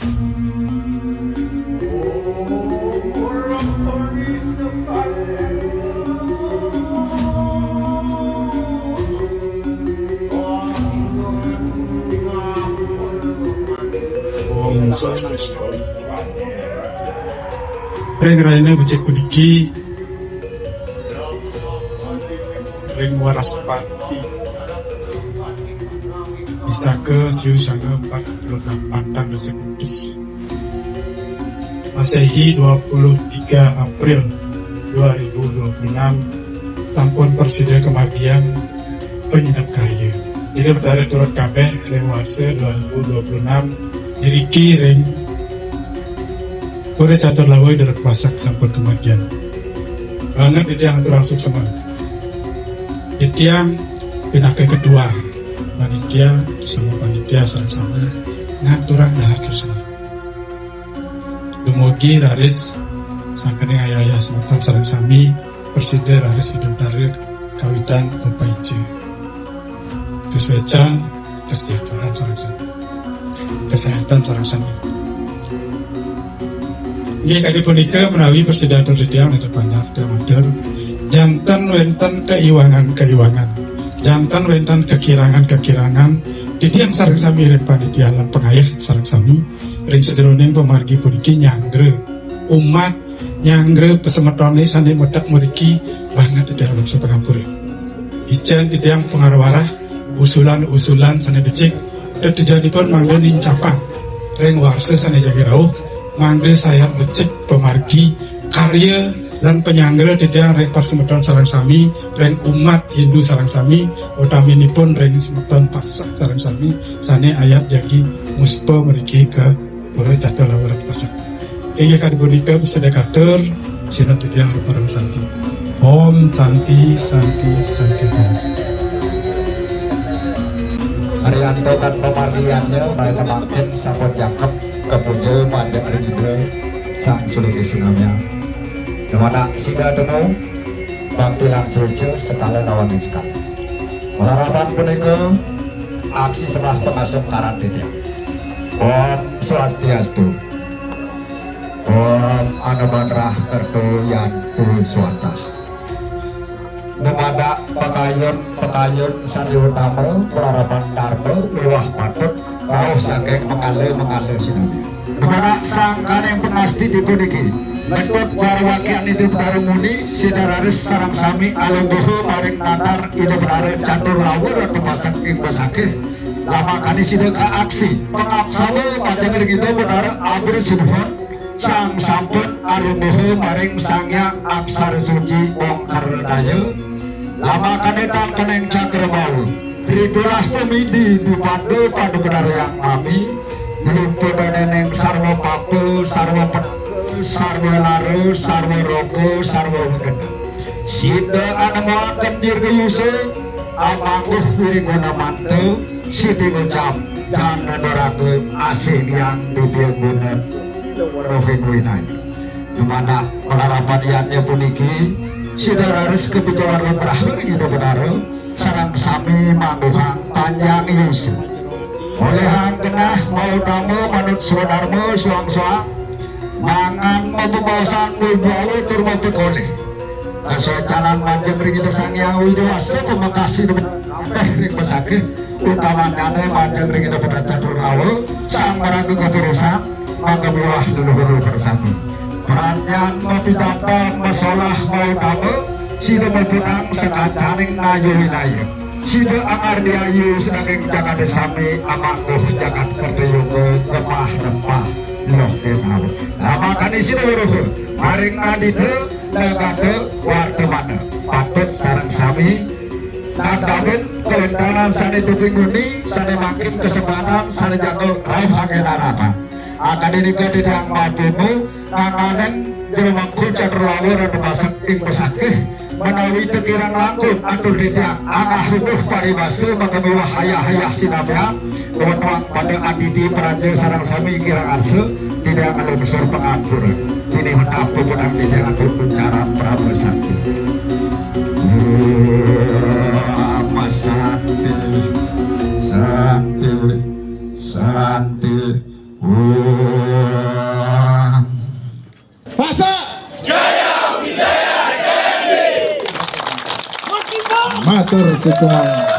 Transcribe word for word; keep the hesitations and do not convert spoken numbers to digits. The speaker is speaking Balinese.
Om Swastiastu. Ring rahina becik puniki, ring Wraspati, Pisaka siu sanga empat puluh delapan tanggal sekutus Masehi, dua puluh tiga April dua ribu dua puluh enam, sampun prasida kamargiang panyineb karya. Ida Betara turut kabeh ring warsa dua ribu dua puluh enam, iriki ring Pura Catur Lawa Ida Ratu Pasek sampun kamargiang. Banget titiang aturang suksma. Titiang pinaka ketua panitia, sama panitia sareng-sama ngaturang dahat suksma. Dumugi raris sangkaning ayah-ayah semeton sareng sami prasida raris Ida Betara kawitan papaica. Kasuécan, kesejahteraan sareng sami. Kesehatan sareng sami. Inggih kadi punika menawi prasida atur titiang nitih pandar titiang matur. Janten wénten kaiwangan-kaiwangan, janten wénten kakirangan-kakirangan, titiang sareng sami ring panitia lan pangayah sareng sami ring sajeroning pamargi puniki nyanggra umat, nyanggra pasemetoné sané medek mriki banget titiang nunas pangampura. Icén titiang pangarwara usulan-usulan sané becik, tetujonipun mangda nincapang ring warsa sané jagi rauh, mangda sayan becik pamargi karya lan panyanggra titiang ring pasemeton sareng sami, ring umat Hindu sareng sami, utaminipun ring semeton Pasek sareng sami, sané ayat jagi muspa mriki ka Pura Catur Lawa Ratu Pasek. Inggih kadi punika prasida katur, sineb titiang parama santi. Om Santi, Santi, Santi Om. Arianto tan pamargiannya, malih mangkin sampun jangkep kapuja majeng ring Ida Sang Suliki Sinamya. Dumadak sida temu, bakti lan suéca sekala lawan sekala. Malarapan punika aksi sembah pangasem karan titiang. Om Swastiastu. Om Anumanrah Kerto Yantu Swatah. Dumadak pakayun-pakayun sané utama, malarapan darma miwah patut, rauh saking mangala-mangala sinambi. Dumadak sangkaning pangastiti puniki, Ketut Warwakian Ida Betara Muni, sida raris sareng sami alungguha maring natar Ida Betara Catur Lawa Ratu Pasek ing Besakih. Lamakané sida kaaksi pangapsala majeng ring Ida Betara Abri Sinuhun, sang sampun alungguha maring Sang Hyang Aksara Suci Ongkara Daya. Lamakané tangkening Cakrabawa, ritulah pamidi dipanda pada bedarayang mami, nglumpudaning sarwa papa, sarwa petaka, sarwa lara, sarwa roga, sarwa wigena. Sida anemuang kendir gayusa, amangguh wiriguna manta, sida ngucap, jana nuraga asih diang dibya guna rohin winaya. Dumadak malarapan yadnya puniki, sida raris kapicawarna braha ring Ida Betara, sareng sami mangguhang panjang yusa. Olihang genah mautama manut swadarma suang-suang, mangan mabebaosan wibawa tur mapikolih. Kasuécanan majeng ring Ida Sang Hyang Widhi Wasa pamekasih kabéh ring Besakih, utamanyané majeng ring Ida Betara Catur Lawa, Sang Maraga Kapurusan, mangga miwah leluhur persami. Pradnyan mapidabdab masolah mautama, sida maputang sakancaning naya winaya. Sida angardiayu sadaging jagaté sami, amangguh jagat kerta yoga, gemah rempah loh kénawa. Lamakané sida weruh maring nadida nagada wartamana. Patut sareng sami nandawin kawéntenan sané dugi nguni, sané mangkin kasempatan, sané jaga rauh anggén arapan. Akadi nika titiang matemu, nganganen Jero Mangku Catur Lawa Ratu Pasek ing Besakih, menawi tekirang langkung atur titiang anggah rumuh paribasa mangga miwah hayah-hayah sinamian, wetuang pada aditi praja sareng sami kirang arsa, titiang nglungsur pangampura. Dini wetah puputang titiang atur uncaran Parama Santi. Parama Santi, Santi, Santi. Pasa. Matur suksma.